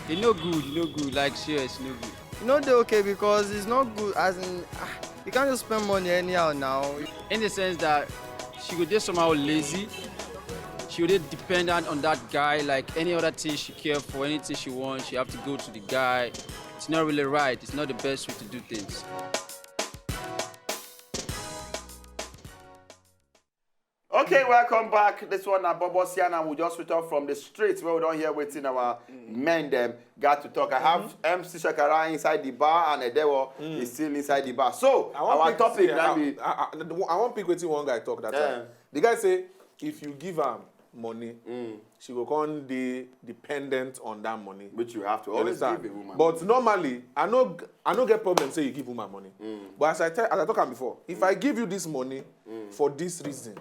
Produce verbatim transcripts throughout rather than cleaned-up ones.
E no good, e no good, like, serious, e no good. E no dey okay because it's not good, as in, ah, you can't just spend money anyhow now. In the sense that she go dey somehow lazy, she go dey dependent on that guy, like, any other thing she care for, anything she wants, she have to go to the guy. It's not really right, it's not the best way to do things. Okay, welcome back. This one na Bobo Siana. We just return from the streets where we don't hear waiting our men them got to talk. I have M C Shakara inside the bar and Edewo is still inside the bar. So I wan our pick- topic yeah, now I, be I, I, I wan pick wetin one guy talk that Yeah. time. The guy say if you give am money, she go come dey dependent on that money. which you have to You always understand? give a woman. But normally, I no I no get problem say you give woman money. But as I tell as I talk am before, if I give you this money for this reason,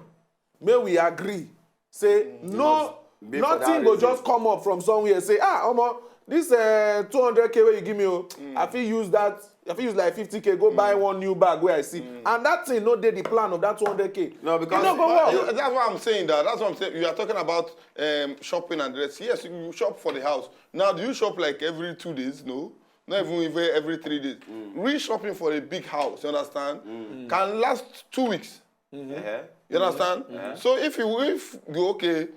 may we agree say no must be for nothing that go reason. Just come up from somewhere say ah omo this uh, two hundred k wey you give me o I fit use that I fit use like fifty k go buy one new bag wey I see and that thing no dey the plan of that two hundred k. No, because E no go work. That's what I'm saying. That that's what I'm saying. You are talking about um, shopping and dress. Yes, you shop for the house. Now, do you shop like every two days? No, not even every, every three days. Real shopping for a big house, you understand, can last two weeks. Uh-huh. You understand? So if you if you okay,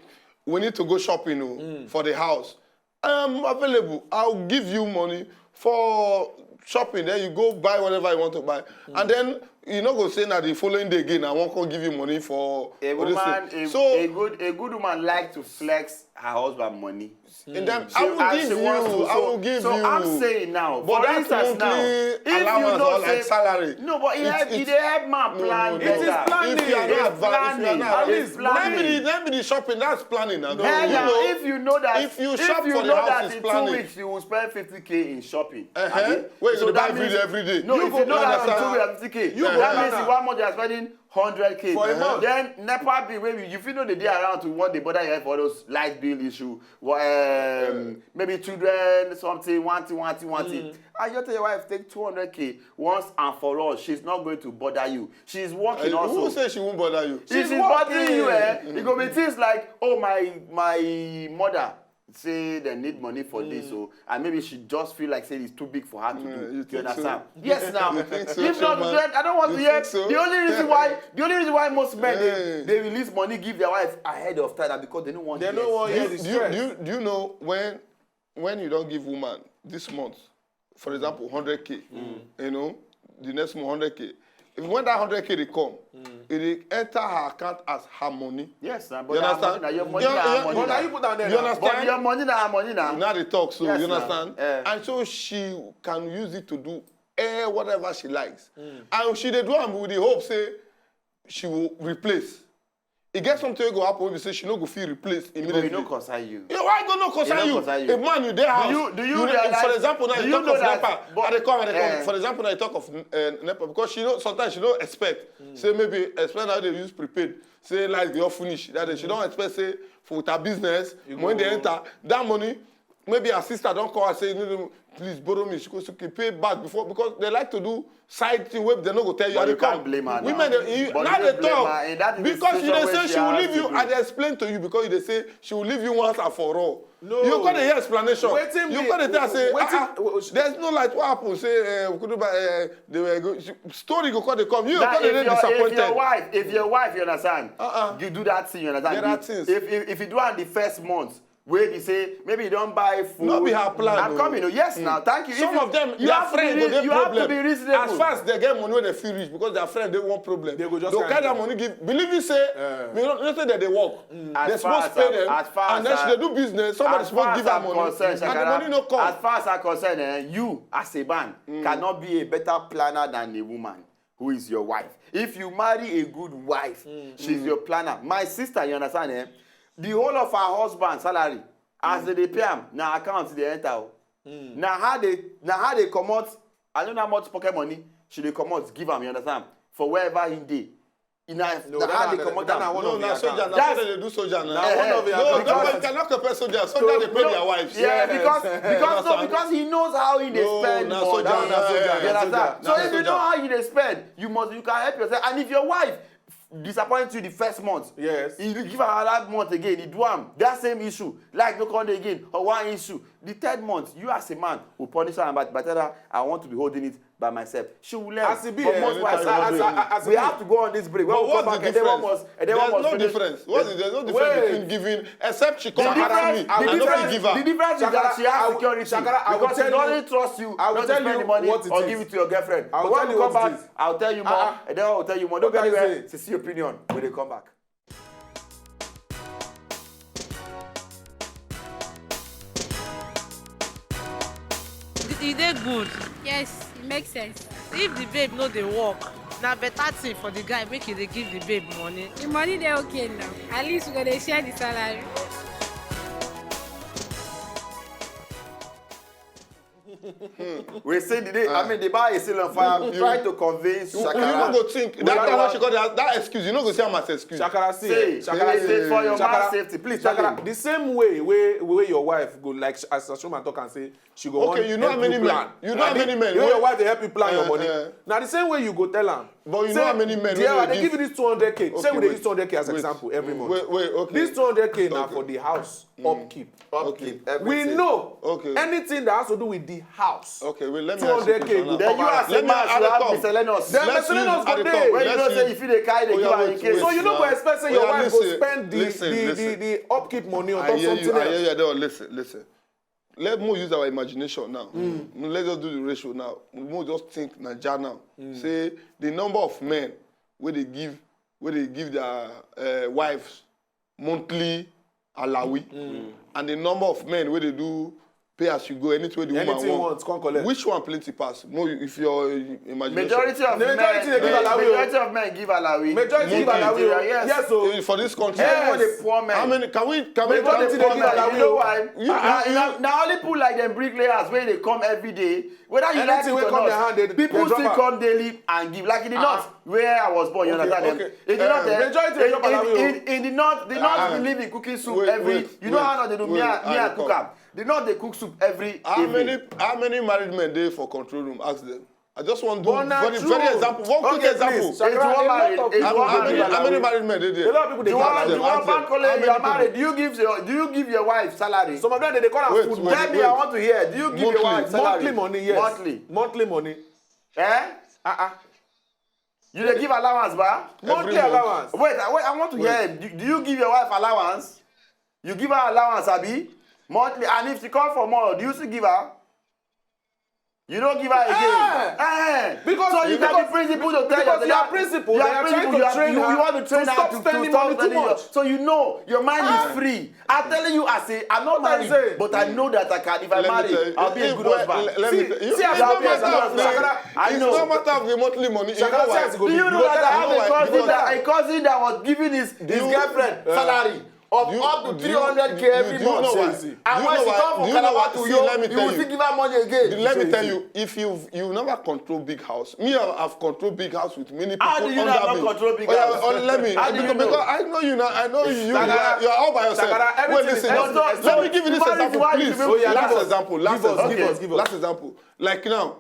we need to go shopping oh, for the house. I am available. I'll give you money for shopping. Then you go buy whatever you want to buy, and then you no go say na the following day again. I won't come give you money for A for this woman, thing. a, So a good a good woman like to flex her husband money. in them, So, I will and give she you. wants to. I So, will give so you. I'm saying now, But for that instance now, monthly if you allowance know or say like salary. No, but it It's- help it it's- dey help man No, plan no, It is no. better. planning. If you are It's not advised, if you are planning. not At advised, least let me planning. be let me be shopping. That's planning now. Hell you now, know, if you know that, if you if shop you for know the house, that it's in planning. Two weeks you will spend fifty k in shopping. Uh-huh. Abi? Where you So dey buy that every means day, every day. No, You if go you know that in understand. two weeks fifty k, You go that means understand. in one month you are spending hundred k. For a month. Then nepa bill wey you fit no dey dey around to wan dey bother your head for all those light bill issue. Wa- Um, maybe children something, one thing, one thing, one thing. And you tell your wife take two hundred k once and for all. She's not going to bother you. She's working Uh, also. Who say she won't bother you? If it's bothering you, eh, it go be things like, oh, my my mother say they need money for this, so and maybe she just feel like say it's too big for her to Yeah, do. you You think so? understand? Yes, now. You think so, If not, Chairman? then I don't want You to hear. think so? The only reason why the only reason why most men Yeah. they, they release money give their wife ahead of time na because they no want. They hear no want it. hear Do, the do, you- stress. do, you- do you know when when you don't give woman this month, for example, hundred k, you know, the next month hundred k. If when that hundred k dey come, it dey enter her account as her money. Yes, na but You na understand? money na your money Yeah, na yeah, money But na. Now you put down there. You Now. understand? But your money na money na. Now they talk, so Yes, you now. Understand? Eh. And so she can use it to do eh, whatever she likes. And she dey do am with the hope say she will replace. E get something wey go happen wey be say she no go fit replace But e immediately. no concern you. Yeah, why go no concern no you? concern you. A man you dey house. Do you- do you know, realize- for example, now do you you talk know of that- nepa. but- I dey come, I dey come. Eh. For example, now you talk of uh, nepa because she know sometimes she don't expect. Say maybe expect how they use prepaid. Say like they all finish. That day she don't expect say for with her business when they enter that money. Maybe her sister don't call her say no, no, please borrow me. She go say okay, pay back before because they like to do side thing wey they no go tell you. But I dey you can't come. blame her Women now. dey you, But now you they can't blame talk her. And that is the because you dey situation say she she will has leave to you. do. I dey explain to you because you dey say she will leave you once and for all. No. You go dey hear explanation. Wetin You be- go dey tell say wetin- ah, ah, w- w- there's no light. What happen? Say uh, we could do by uh, they were go, she, story go come dey come. You Now, go dey if, dey your, if your disappointed. wife, if your wife, you understand, Uh-uh. you do that thing, you understand. There are You- things. If, if if you do am the first month, where they say maybe you don't buy food, No be her plan, I'm no. coming. Oh, yes, now thank you. If Some you, of them, you their have to friend be, go re- dey you have to problem. Be reasonable. As far as they get money wey they fit reach because their friend dey one problem. They go just They'll carry carry their them. Money give. Believe me say, Eh. you know, you know say that they work. They As far supposed as pay I'm- them, as far and then as she I- dey do business. Somebody As supposed far give as her I'm money, concerned, and the Shakara, money no come. As far as I'm concerned, eh, you as a man cannot be a better planner than a woman who is your wife. If you marry a good wife, she's your planner. My sister, you understand, eh? The whole of her husband salary, as they dey pay am, na account dey enter. Oh. Na how they, na how they comot. I don't know how much pocket money she dey comot give am. You understand? For wherever he dey, na No, na that how na- they comot that na am. one No, of the na soldier, account. na That's- soldier dey do soldier now. Na one of the No, account. no, you cannot compare soldier. Soldier dey pay their wives. Yeah, Yes. because because no, Understand? Because he knows how he dey No, spend. na For soldier, that. na soldier, You na understand? soldier, So na if you know soldier. How you dey spend, you must you can help yourself. And if your wife disappoint you the first month. Yes. You give her another month again, you do am. That same issue, like no come dey again, or one issue. The third month, you as a man will punish her, and by, by the time I want to be holding it by myself. She will learn. As e be, but eh, most wives as, as, as, as e be. We have to go on this break. When we come back, and then one must, and then one must finish. There's no difference. What is, there's no difference between giving, except she come ask me, I no fit give her. The difference is that she has security because she doesn't trust you not to spend the money or give it to your girlfriend. But when we come back, I'll tell you more, and then I'll tell you more. Don't go anywhere. Sisi Opinion, when they come back. E dey good. Yes, e make sense. If the babe no dey work, na better thing for the guy make he dey give the babe money. The money dey okay now. At least we go dey share the salary. We say the day, I mean, the bar is still on fire. I'm trying to convince Shakara. You no go think. That time when she got that, that excuse, you no go see am as excuse. Shakara, see, Say, Shakara, say, say for your man's safety, please tell him. The same way wey wey your wife go, like, as Shoma talk and say she go wan help you plan. You know how many men? You know how many men? Your wife dey help you plan your money. Na the same way you go tell am. But you know how many men? Say, "Dear, I dey give you this two hundred K." Say we dey use two hundred K as example every month. Wait, wait, okay. This two hundred K na for the house upkeep. Upkeep, We everything. Know anything that has to do with the house. Okay, wait, let me ask you a question now. Then you as a man should have miscellaneous. Then miscellaneous go dey. When you know say you fit dey carry dey give am in case. So you no go expect say your wife go spend the the the the upkeep money on top something else. Listen, listen. Let me use our imagination now. Let's just do the ratio now. We just think Naija now. Say the number of men wey dey give wey dey give their uh, wives monthly alawi mm. And the number of men wey dey do pay as you go, anything wey the woman want, come collect. Which one plenty pass? No, if your imagination. Majority of men, majority dey give alawi. Majority of men give alawi. Majority give alawi. Yes, so for this country. Yes. Even the poor men. How many? Can we? Can we? Majority dey give alawi. You know why? Na only people like dem bricklayers wey dey come every day. Whether you like it or not, people still come daily and give. Like in the north, where I was born, you understand them. In the north, in the north, they not believe in cooking soup every. You know how they do me and cook am. They not dey cook soup every evening. How many married men dey for control room? Ask them. I just want to do very, very example. One quick example. It's one married. It's one married. How many married men dey there? A lot of people dey ask them. Juwan Bankole, you are married. Do you give your Do you give your wife salary? Some of them dey call am food. Tell me, I want to hear. Do you give your wife salary? Monthly money, yes. Monthly. Monthly money. Eh? Uh-uh. You dey give allowance, ba? Monthly allowance. Wait, I, wait, I want to hear. Do, do you give your wife allowance? You give her allowance, abi? Monthly, and if she call for more, do you still give her? You don't give her again. Eh. Eh. Because so you can be principal to tell your, your principal. You are principal. You are principal. You, you want to train her to stop spending money too much. So you know your mind is free. I'm telling you, I say I'm not married, but I know that I can. If I marry, I'll be a good husband. Let me tell you. See, see, I know. It's not matter of the monthly money. Do you know that I have a cousin that, a cousin that was giving his, his girlfriend salary of up to three hundred K every month. And when she come from Calabar to you, you will still give her money again. Let me tell you, if you you never control big house, me, I have controlled big house with many people under me. How do you never control big house? Let me, because I know you now. I know you. You are all by yourself. Wait, listen. Let me give you this example, please. Last example. Last example. Last example. Like now,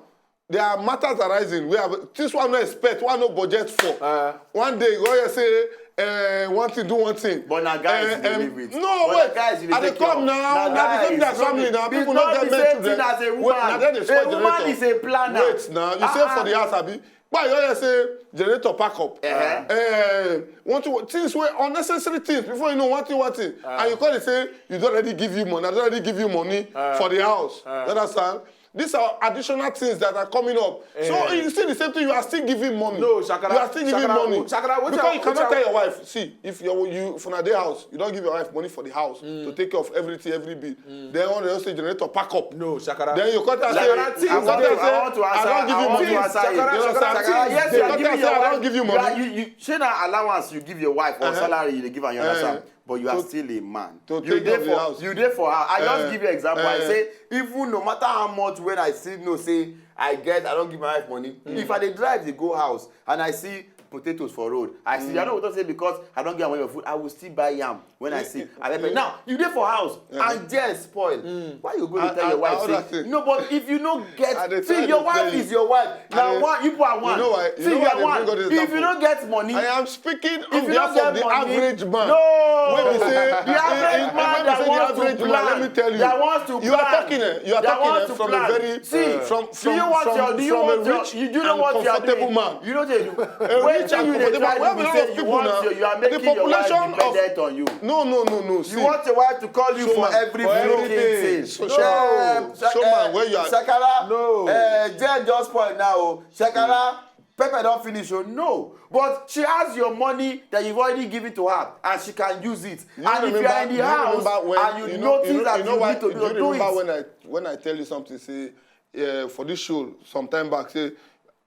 there are matters arising. We have things one no expect, one no budget for. Uh, one day, you go say, uh, one thing, do one thing. But now, guys, uh, you live with. No, but wait. Guys, you I dey come now. Now, now the same thing as family now. People no get men children. Wait, now then they spoil generator. A woman is a planner. Wait now. You say for the house, abi? But you hear say generator pack up. Uh, one thing, things wey unnecessary things. Before you know, one thing, one thing, and you call it say you don already give you money. I don already give you money for the house. You understand? These are additional things that are coming up. So you see the same thing, you are still giving money. No, Shakara. You are still giving money. Shakara, because you cannot tell your wife, see, if you you for a day house, you don't give your wife money for the house to take care of everything, every bill. Then when they say generator pack up. No, Shakara. Then you cut and say, I want to answer. I don't give you money. Shakara, yes, you are giving your wife. I don't give you money. You, you, shey na allowance you give your wife or salary you dey give am, you understand? But you are still a man. You dey for, you dey for her. I just give you example. I say, even no matter how much when I still know say I get, I don't give my wife money. If I dey drive, dey go house, and I see potatoes for road. I see, I no go talk say because I don get am for food, I will still buy yam when I see. I pepper. Now, you dey for house and there spoil. Why you go dey tell your wife say, no, but if you no get, see, your wife is your wife. Now, one, you put one. See, you are one. If you no get money, I am speaking on behalf of the average man. No. Wey be say, the average man that wants to plan, that wants to plan, you are talking, eh, you are talking, eh, from a very, see, from, from, do you want your, do you want your, you do not want your comfortable man. You know they do. A rich and comfortable man. We have a lot of people now. The population of, you are making your wife dependent on you. No, no, no, no. You want your wife to call you for every freaking thing. So, so, so man, where you are? Shakara, no. Uh, Jen just point now. Shakara, pepper don't finish. Oh no, but she has your money that you've already given to her, and she can use it. And if you are in the house and you notice that you need to do it. When I, when I tell you something, say, uh, for this show some time back, say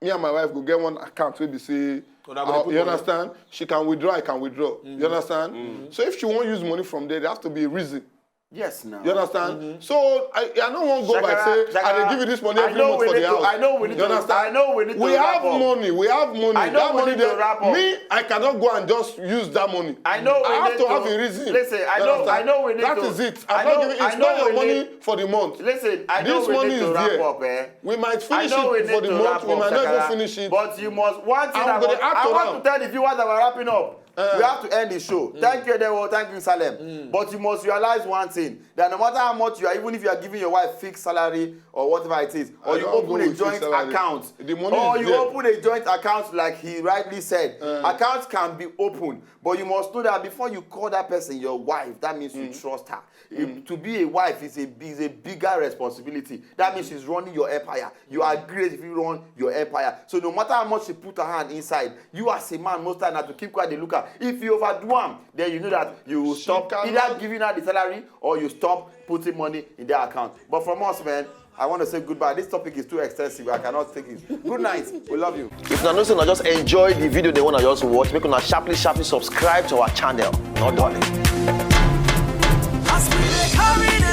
me and my wife go get one account wey be say, you understand? She can withdraw, I can withdraw. You understand? So if she won't use money from there, there has to be a reason. Yes, now. You understand? So I, I don't want to go by say, I dey give you this money every month for the house. I know we need to, I know we need to, you understand? I know we need to wrap up. We have money, we have money. I know we need to wrap up. Me, I cannot go and just use that money. I know we need to have a reason. Listen, I know, I know we need to. That is it. I'm not giving, it's not your money for the month. Listen, I know we need to wrap up, eh? We might finish it for the month, we might not even finish it. But you must, one thing I want, I want to tell the viewers that we're wrapping up. We have to end the show. Thank you, Edewo. Thank you, Salem. But you must realize one thing, that no matter how much you are, even if you are giving your wife fixed salary or whatever it is, or you open a joint account, or you open a joint account like he rightly said, accounts can be opened. But you must know that before you call that person your wife, that means you trust her. If, to be a wife is a, is a bigger responsibility. That means she's running your empire. You are great if you run your empire. So no matter how much she put her hand inside, you as a man, most time na to keep quiet, dey look her. If you overdo am, then you know that you will stop either giving her the salary or you stop putting money in their account. But from us, man, I want to say goodbye. This topic is too extensive. I cannot take it. Good night. We love you. If una know say una just enjoy the video, they wanna just watch, make una sharply, sharply subscribe to our channel. No darling. As we dey carry